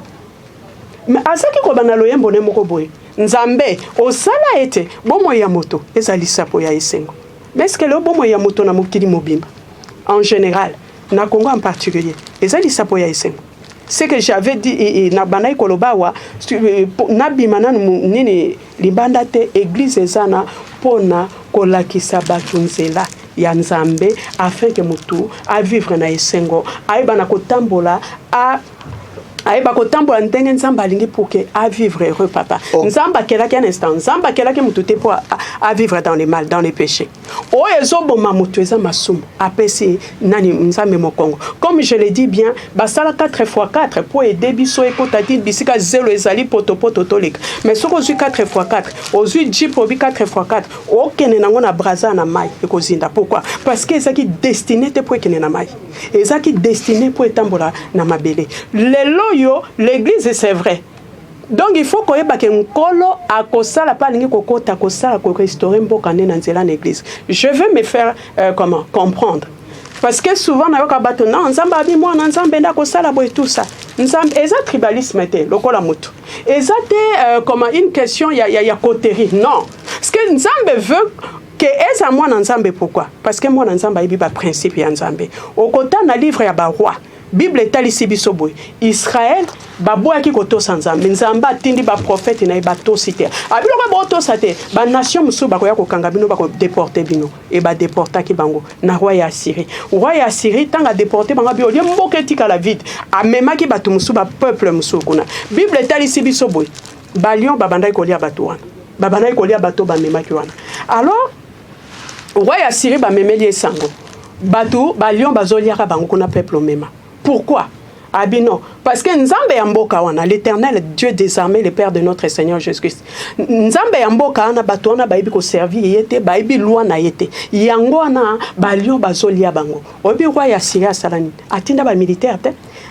me azalaki koloba na loyembo ne moko boye: Nzambe osala ete bomoi ya moto eza lisapo ya esengo. Mais est-ce lelo bomoi ya moto na mokili mobimba en général, na Congo en particulier, eza lisapo ya esengo? Ce que j'avais dit na bandaki koloba awa, nabima nanu nini libanda te. Église eza na mpona kolakisa bato nzela ya Nzambe, afin ke motu avivre na esengo, ayeba na kotambola, ayeba kotambola ndenge Nzambe alingi pour ke avivre heureux, papa. Oh. Nzambe akelaki, un instant, Nzambe akelaki motu te mpo avivre dans le mal, dans le péché. Oyo ezoboma motu eza masumu. Apesi nani Nzambe mokongo? Comme je le dis bien, basala 4 fois 4 mpo ede biso ekota ti bisika zelo ezali potopoto toleka. Mais soki ozwi 4 fois 4, ozwi jeep, obi 4 fois 4, okende nango na braza na mai, ekozinda. Pourquoi? Parce que ezalaki destiné te mpo ekende na mai, ezalaki destiné mpo etambola na mabele. Lelo oyo l'église, c'est vrai, donc il faut koyeba ke Nkolo akosala mpe alingi kokota kosala korestaurer mboka nde na nzela na église. Je veux me faire comment comprendre, parce que souvent nayoka bato: non, Nzambe abi mwana Nzambe nde akosala boye, tout ça. Nzambe eza tribalisme te, lokola motu eza te, comment, une question ya coterie, non. Parce que Nzambe veut ke eza mwana Nzambe. Pourquoi? Parce que mwana Nzambe ayebi baprincipe ya Nzambe. Okota na livre ya baroi, Bible etalisi biso boye: Israel baboyaki kotosa Nzambe. Nzambe atindi baprofete na ye, batosi te. Abiloko botosa te, banation mosusu bakoya kokanga bino, bakodéporter bino. E badéportaki bango na roi ya Assyrie. Roi ya Assyrie, ntango adéporter bango, abi olie mboka etikala vide, amemaki bato mosusu, bapeuple mosusu kuna. Bible etalisi biso boye: balion babandaki kolia bato wana, babandaki kolia bato bamemaki wana. Alors roi ya Syrie bamemeli ye sango, bato balion bazoliaka bango kuna, peuple omema. Pourquoi? Abi non, parce que Nzambe ya mboka wana, l'Éternel Dieu des armées, le père de notre Seigneur Jésus Christ, Nzambe ya mboka wana, bato wana bayebi koservir ye te, bayebi loi na ye te, yango wana balion bazolia bango. Oyebi roi ya Syrie asala nini? Atinda bamilitaire te,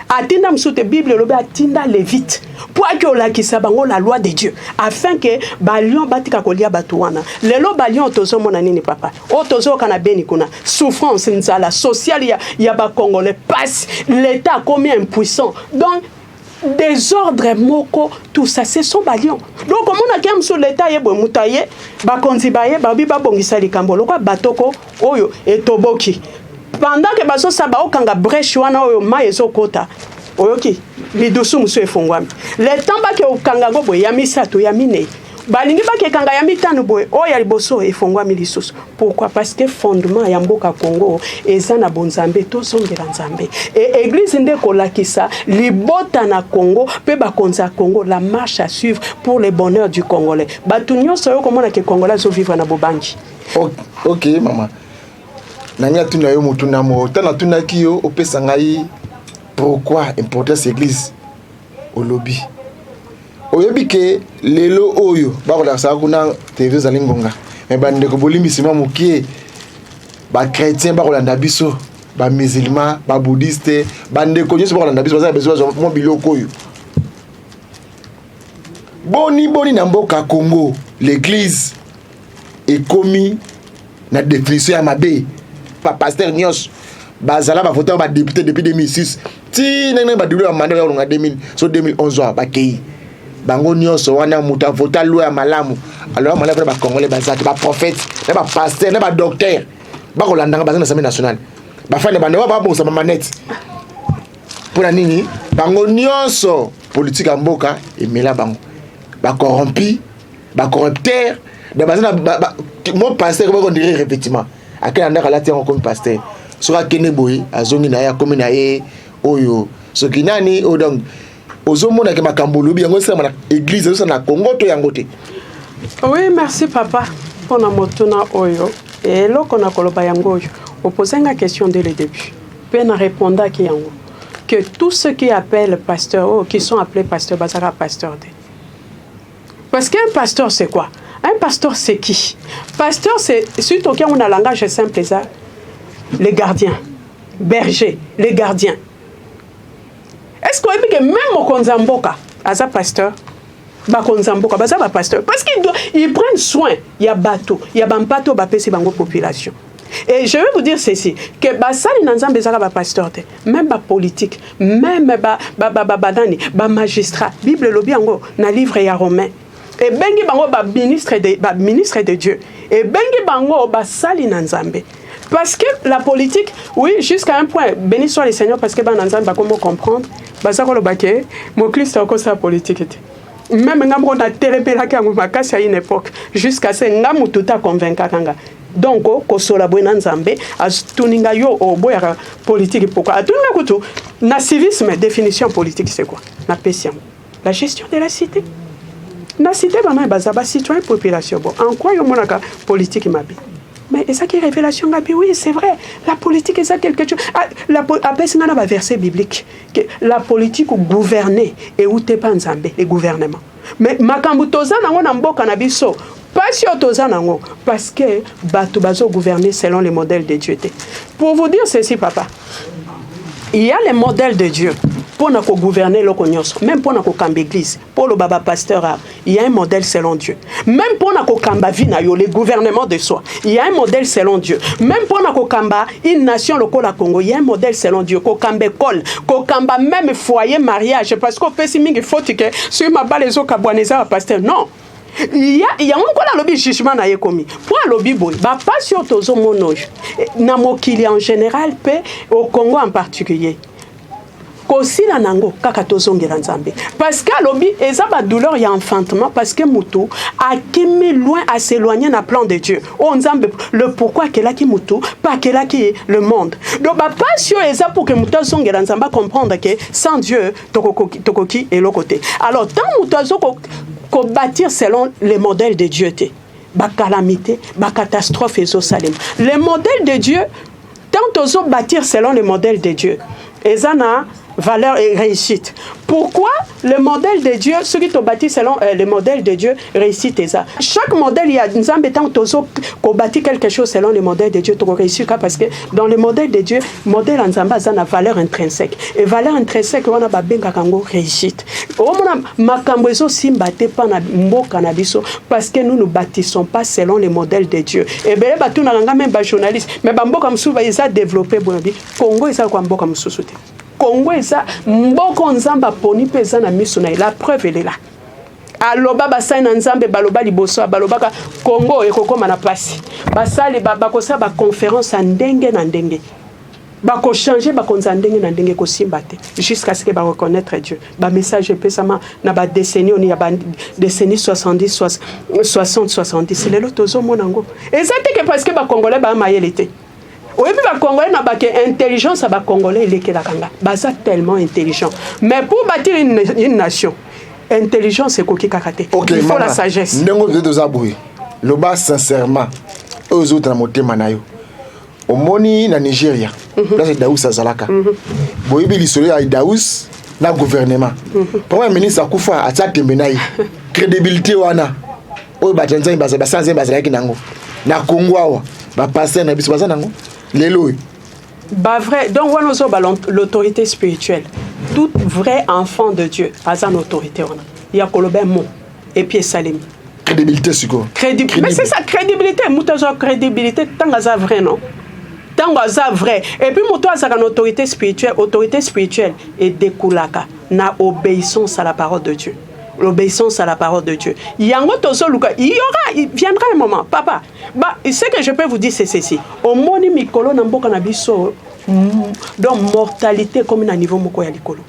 atinda mosusu te. Bible elobi atinda lévite mpo aki olakisa bango la loi de Dieu, afin ke balion batika kolia bato wana. Lelo balion tozomona nini, papa? Oyo tozoyoka na Beni kuna, souffrance, nzala sociale ya bacongolais, pasi, l'État akomi impuissant, donc désordre moko, tout ça, ce sont balion. Donc omonaki ya mosusu, l'État ye boye, moto aye, bakonzi baye, babi babongisa likambo lokola batoko oyo etoboki. Pendant ke bazosala, baokanga brèche wana oyo mai ezokota, oyoki lidusu mosusu efungwami. Le temps bake okanga yango boye, ya misato, ya minei, balingi bakekanga ya mitano boye, oyo ya liboso efungwami lisusu. Pourquoi? Parce que fondement ya mboka Congo eza na bonzambe. Tozongela Nzambe. E église nde kolakisa libota na Congo mpe bakonzi ya Congo la marche à suivre pour le bonheur du Congolais. Bato nyonso oyo komona ke Congolais azovivre na bobangi. Ok, mama. Nangi natuna yo motuna moko. Ntango natunaki yo opesa ngai pourquoi importance église, olobi oyebi ke lelo oyo bakolakisaka kuna télévision ezali ngonga. Me bandeko, bolimbisi mwa mokie, bachrétien bakolanda biso, bamusulman, babouddhiste, bandeko nyonso bakolanda biso, baza na besoin bazwa mwa biloko oyo. Boni boni na mboka Congo l'église ekomi na définition ya mabe? Bapasteur nyonso bazala bavota badéputé depuis 2006 ti ndenge badulu ya mandat ya kolonga 2000 so 2011 awa bakei bango nyonso wana. Moto avota loi ya malamu, alors malamu na bacongolais baza te. Baprophète na bapasteur na badocteur bakolandanga, baza na Assemblée nationale, bafani banda babongisa bamanete. Mpona nini? Bango nyonso politike ya mboka emela bango, bacorrompi, bacorrupteur. Donc baza na mo pasteur bako dire revêtement, akende na ndako, alati yango, akomi pasteur. Soki akende boye, azongi na ye, akomi na ye oyo soki nani oyo. Donc ozomonake makambo olobi yango esalama na église, ezosala na Congo to yango te? Oui, merci papa mpona motuna oyo. Eloko na koloba yango oyo, opose nga question dès le début mpe na répondaki yango que tous ceux qui appellent pasteur ou qui sont appelés pasteur bazalaka pasteur te. Parce qu'un pasteur, c'est quoi? Un pasteur, c'est qui? Pasteur, c'est, surtout on a langage simple, ça, les gardiens, berger, les gardiens. Est-ce que même mokonzi ya mboka aza pasteur? Bakonzi ya mboka baza bapasteur parce qu'ils ils prennent soin ya bato, ya bampate oyo bapesi bango, population. Et je vais vous dire ceci, que basali na Nzambe ezaka bapasteur te, même bapolitique, même banani, bamagistrat. Bible elobi yango na livre ya Romain, ebengi bango baministre de Dieu, ebengi bango basali na Nzambe. Parce que la politique, oui, jusqu'à un point, béni soit le Seigneur, parce que bana Nzambe bakomo comprendre, baza koloba ke mokristo akosala politique te. Même nga moko natelemelaki yango makasi à une époque, jusqu'à ce nga motu te aconvaincaka nga. Donc kosola boye na Nzambe, atuni nga: yo oboyaka politique pourquoi? Atuni nga kutu na civisme, définition politique, c'est quoi? Napesi yango: la gestion de la cité. Na cité, bana baza bacitoyen, population. Bon, en quoi yomonaka politique mabe? Mais ezaki révélation. Ngabi: oui, c'est vrai, la politique eza quelque chose. Apesi nga na baverset biblique que la politique, gouverner, euti pa Nzambe, le gouvernement. Mais makambo toza nango na mboka na biso, pasi oyo toza nango, parce que bato bazogouverner selon le modèle de Dieu te. Pour vous dire ceci, papa, il y a le modèle de Dieu mpona kogouverner eloko nyonso, même mpona kokamba église. Mpo oloba bapasteur awa, il y a un modèle selon Dieu. Même mpona kokamba vie na yo, le gouvernement de soi, il y a un modèle selon Dieu. Même mpona kokamba une nation lokola Congo, il y a un modèle selon Dieu. Kokamba école, kokamba même foyer, mariage, parce que opesi mingi faute ke soki mabala ezokabwana eza bapasteur. Non, yango mokolo alobi jugement na ye komi mpo alobi boye: bapasi oyo tozomona oyo na mokili en général mpe au Congo en particulier, kosila nango kaka tozongela Nzambe. Parce que alobi eza badouleur ya enfantement, parce que mutu akimi loin, as'éloigné na plan de Dieu oyo Nzambe, le pourquoi akelaki mutu mpe akelaki le monde. Donc bapasi oyo eza pour que mutu azongela Nzambe, acomprendre ke sans Dieu tokoki eloko te. Alors tant mutu azo kobâtir selon le modèle de Dieu te, bacalamité, bacatastrophe ezosalema. Le modèle de Dieu, tant tozobâtir selon le modèle de Dieu, eza na valeur et réussite. Pourquoi le modèle de Dieu? Ceux qui bâti selon le modèle de Dieu, réussite ça. Chaque modèle, il y a Nzambe, tant tozo ko bâti quelque chose selon le modèle de Dieu, tu réussir, parce que dans le modèle de Dieu, modèle Nzambe a na valeur intrinsèque. Et valeur intrinsèque wana babenga kango réussite. Omona makambo ezo simba te pa na mboka na biso parce que nous ne bâtissons pas selon le modèle de Dieu. Et bele batuna nga, même ba journaliste, mais ba mboka mususu ba eza développé boye, Congo eza kwa mboka mususu te. Kongo eza mboka Nzambe aponi mpe eza na miso na ye. La preuve elela aloba, basali na Nzambe baloba liboso, balobaka Kongo ekokóma na pasi. Basali bakosala baconférence ya ndenge na ndenge, bakochange bakonzi ya ndenge na ndenge, ekosimba te jusqu'à ce que bareconnaître Dieu. Bamessage epesama na badécennie oni ya badécennie 70, 60, 70. Lelo tozomona yango. Eza te ke parce que bacongolais baya mayele te. Oyebi, bacongolais na bake intelligence ya bacongolais elekelaka nga, baza tellement intelligent. Mais pour bâtir une nation, intelligence ekoki kaka te. Okay, il faut mama, la sagesse. Ndenge oyo toza boye, loba sincèrement oyo ozouta na motema na yo. Omoni na Nigeria, place Daus azalaka, boyebi lisolo ya Daus na gouvernement. Premier ministre akufa, atia tembe na ye. Crédibilité wana oyo bato ya Nzambe, basala Nzambe bazalaki nango na Congo awa, bapasteur na biso baza nango lelo oyo? Bavrai donc wana ozoba l'autorité spirituelle. Tout vrai enfant de Dieu aza na autorité wana ya koloba mot et puis esalemi. Crédibilité sikoyo. Mais c'est ça, crédibilité. Moto azwa crédibilité ntango aza vrai, non, ntango aza vrai. Et puis moto azalaka na autorité spirituelle, autorité spirituelle edekulaka na obéissance à la parole de Dieu, l'obéissance à la parole de Dieu. Yango tozoluka. Il y aura, il viendra un moment, papa. Bah, ce que je peux vous dire, c'est ceci. Omoni mikolo na mboka na biso, donc mortalité comme na niveau moko ya likolo.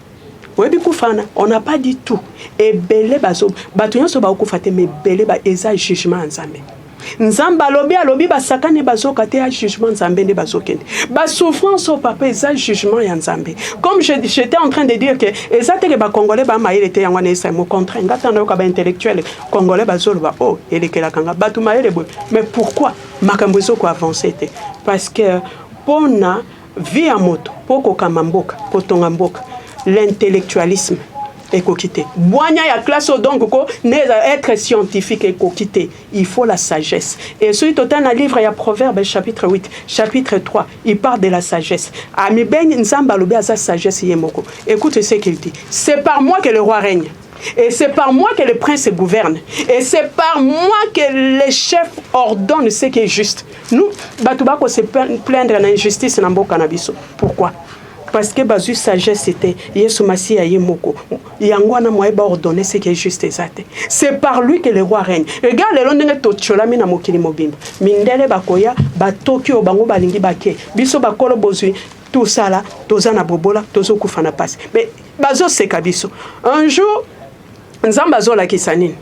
Oyebi kufa wana, on n'a pas dit tout. Ebele bazo, bato nyonso bakokufa te, mais ebele ba eza jugement ya Nzambe. Nzambe alobi, alobi basakani bazoka te ya jugement Nzambe nde bazokende. Basouffrance oyo, papa, eza jugement ya Nzambe. Comme j'étais en train de dire que eza te ke Bacongolais bamayele te, yango wana esali mo contraire. Nga ntango nayoka baintellectuel congolais bazoloba o oh, elekelaka nga bato mayele boye, mais pourquoi makambo ezokoavance te? Parce que mpona vie ya moto, mpo kokamba mboka, kotonga mboka, l'intellectualisme ekoki te. Bwanya ya classe oyo, donc ko ne être scientifique ekoki te. Il faut la sagesse. Et soki totala na livre ya Proverbe, chapitre 8, chapitre 3, il parle de la sagesse. Amibengi, Nzambe alobi aza sagesse ye moko. Écoute ce qu'il dit: «C'est par moi que le roi règne et c'est par moi que le prince gouverne et c'est par moi que les chefs ordonnent ce qui est juste.» Nous, bato bako se plaindre na injustice na mboka na biso, pourquoi? Parce que bazwi sagesse te. Yesu Masiya ye moko, yango wana moye baordonne ce qui est juste eza te. C'est par lui que le roi règne. Regarde lelo ndenge totiolami na mokili mobimba. Mindele bakoya, batoki oyo bango balingi, bake. Biso bakolo bozwi tosala, toza na bobola, tozokufa na pasi, mais bazoseka biso. Un jour Nzambe azolakisa nini?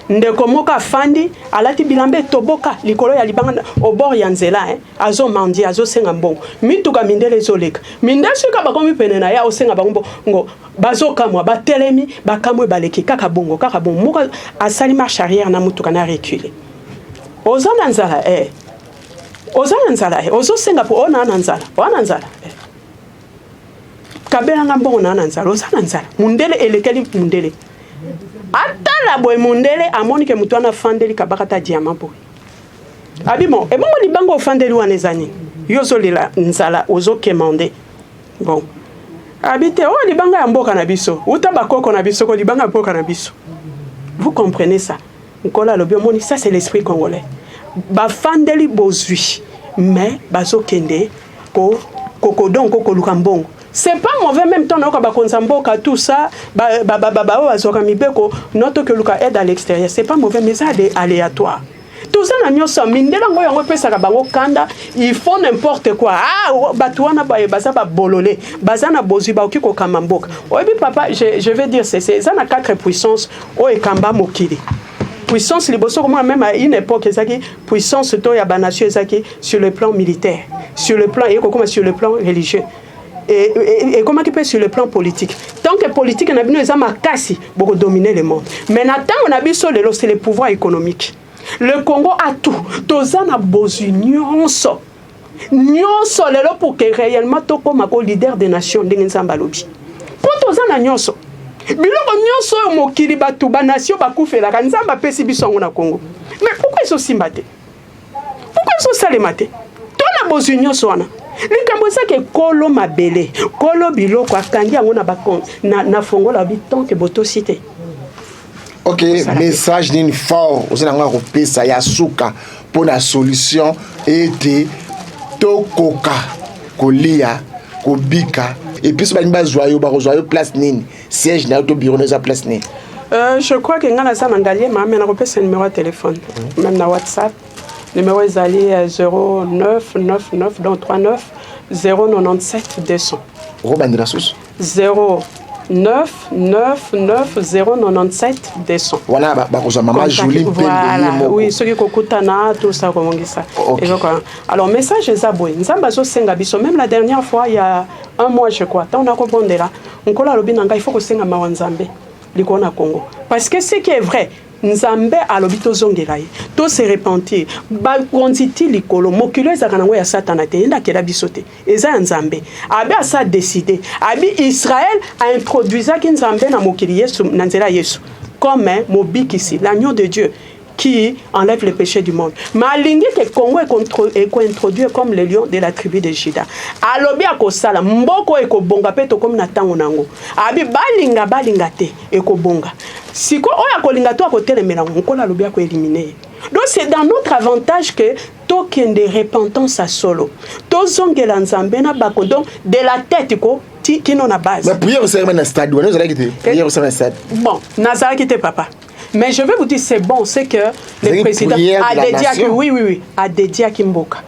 Ndeko moko afandi, alati bilamba etoboka, likolo ya libanga, au bord ya nzela, eh? Azomandi, azosenga mbongo. Mituka mindele ezoleka. Mindele soki bakomi pene na ye, aosenga bango mbongo, bazokamwa, batelemi, bakamwe, baleki kaka bongo, kaka bongo. Moko asali marche arrière na mutuka na recule. Oza na nzala, eh? Oza na nzala, eh? Ozosenga po ona na nzala, oa na nzala, eh? Kabelanga mbongo na na nzala. Oza na nzala. Mundele elekeli, mundele atala boye, mundele amoni ke moto wana afandeli kabaka ta diamant boye. Abi bon, ebongo libanga ofandeli wana eza nini? Yo ozolela nzala, ozokemande. Bon, abi te, oyo libanga ya mboka na biso, uta bakoko na biso, ko libanga ya mboka na biso. Vous comprenez ça? Nkolo alobi: omoni, ça c'est l'esprit congolais. Bafandeli bozwi, mais bazokende ko koko, donc koluka mbongo. C'est pas mauvais. Même temps nayoka bakonzi ya mboka, tout ça, baoyo bazwaka mibeko no, tokoluka aide à l'extérieur, c'est pas mauvais, mais eza aléatoire. Toza na nyonso. Mindele yango, yango epesaka bango kanda. Il faut n'importe quoi. Ah, bato wana baza babolole, baza na bozwi, bakoki kokamba mboka. Oyebi papa, je vais dire, c'est eza na quatre puissance oyo ekamba mokili. Puissance liboso komona, même à une époque, ezalaki puissance to ya banation, ezalaki sur le plan militaire, sur le plan, ekokoma sur le plan religieux, ekomaki mpe sur le plan politique. Tant que politique na bino eza makasi, bokodominer le monde. Mais na ntango na biso lelo, c'est le pouvoir économique. Le Congo a tout. Toza na bozwi nyonso, nyonso lelo pour que réellement tokóma ko leader des nations ndenge Nzambe alobi, mpo toza na nyonso. Biloko nyonso oyo mokili, bato, banation bakufelaka, Nzambe apesi biso yango na Congo. Mais pourquoi ezosimba te? Pourquoi ezosalema te? To na bozwi nyonso wana. Likambo ezaki ekolo mabele, kolo biloko akangi yango na fongola bi tant que botosi te. Ok, message nini fort oza nango ya kopesa ya suka mpo na solution ete tokoka kolia, kobika? Et puis so balingi bazwa yo, bakozwa yo place nini? Siège na yo to bureau na eza place nini? Je crois que nga naza na Ngaliema, mais nakopesa numéro ya téléphone, même na WhatsApp. Numéro ezali 0999, donc 39 097 200. Okobandela susu. 09 99 097 200. Wana bakozwa mama Julie. Voilà, oui. Soki kokutana, tout ça, kobongisa eloko. Alors message eza boye: Nzambe azosenga biso. Même la dernière fois, il y a un mois je crois, ntango nakobondela, Nkolo alobi na ngai, il faut kosenga mawa Nzambe likolo na Congo, parce que ce qui est vrai, Nzambe alobi tozongela ye, to se repentir. Bakonzi ti likolo, mokili oyo ezalaka nango ya Satana te, ye nde akela biso te, eza ya Nzambe. Abi asa décidé, abi Israël aintroduisaki Nzambe na mokili, Yesu, na nzela ya Yesu comme mobikisi, l'agneau de Dieu qui enlève le péché du monde. Mais alingi ke Congo ekointroduire comme le lion de la tribu de Juda. Alobi akosala mboko ekobonga mpe tokomi na ntango nango. Abi balinga balinga te, ekobonga. Siko oyo akolinga to akotelemela ngo, Nkolo alobi akoéliminer ye. Donc c'est dans notre avantage que tokende repentance ya solo, tozongela Nzambe na bako, donc de la tête ko kino na base. Mais prière osalaki na stade wana, ozalaki te? Prière osalaki na stade? Bon, nazalaki te, papa. Mais je vais vous dire, c'est bon, c'est que le président a dédié, oui, a dédié à mboka,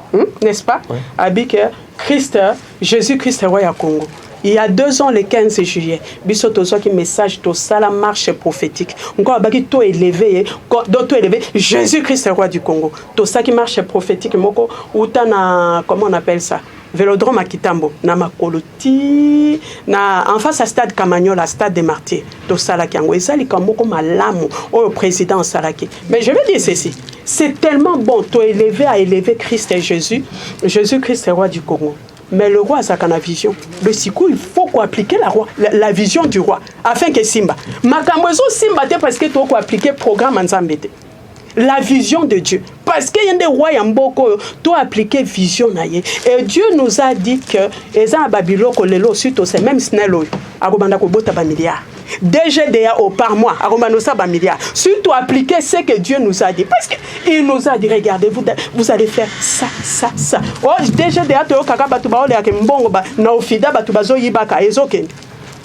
n'est-ce pas? Ouais. A dit que Christ, Jésus-Christ est roi à Congo. Il y a 2 ans, le 15 juillet, biso tozwaki message, tosala marche prophétique. Encore abaki to élevé, donc to élevé Jésus-Christ est roi du Congo. Tosaki marche prophétique moko uta na, comment on appelle ça? Vélodrome à Kitambo, na makolo ti na en face à stade Kamanyola, stade des Martyrs. Tosalaki yango, ezali moko malamu oyo président asalaki. Mais je vais dire ceci, c'est tellement bon to élever à élever Christ et Jésus, Jésus-Christ est roi du Congo. Mais le roi azalaka na vision. Le sikoyo, il faut koappliquer la vision du roi afin que simba makambo ezosimba te, parce que tokoappliquer programme ya Nzambe te, la vision de Dieu, parce que ye nde roi ya mboka oyo, to appliquer vision na ye. Et Dieu nous a dit que eza na babiloko lelo osi tose même SNEL oyo akobanda kobota bamilliard, DGDA au par mois akobanda osala bamilliard, surtout appliquer ce que Dieu nous a dit, parce que il nous a dit: regardez, vous, vous allez faire ça, ça, ça. Oh, DGDA, toyokaka bato baoleyaka mbongo na ofida, bato bazoyibaka, ezokende.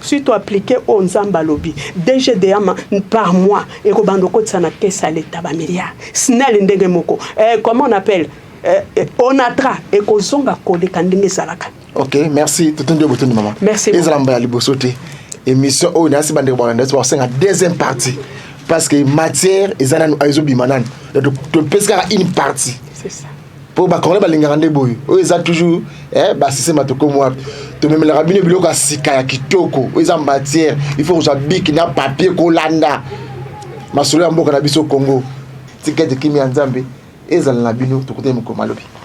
Surtout appliquer oyo Nzambe alobi, DGDA par mois ekobanda okotisa na caisse ya leta bamilliard, SNEL ndenge moko, comment on appelle, ONATRA ekozonga koleka ndenge ezalaka. Ok, merci. Totondi yo, botondi mama. Merci. Ezala mbala liboso te. Émission oyo nayasi, bandeko balanda, bakosenga deuxième partie, parce que matière eza nanu, ezobima nanu. Topesi kaka une partie. C'est ça. Mpo bacongolais balingaka nde boye, oyo eza toujours basystème. Tokomi wapi? Tomemelaka bino biloko ya sika ya kitoko oyo eza matière. Il faut kozwa bic na papier, kolanda masolo ya mboka na biso Congo. Tika ete kimia ya Nzambe ezala na bino. Tokutani mokolo malobi.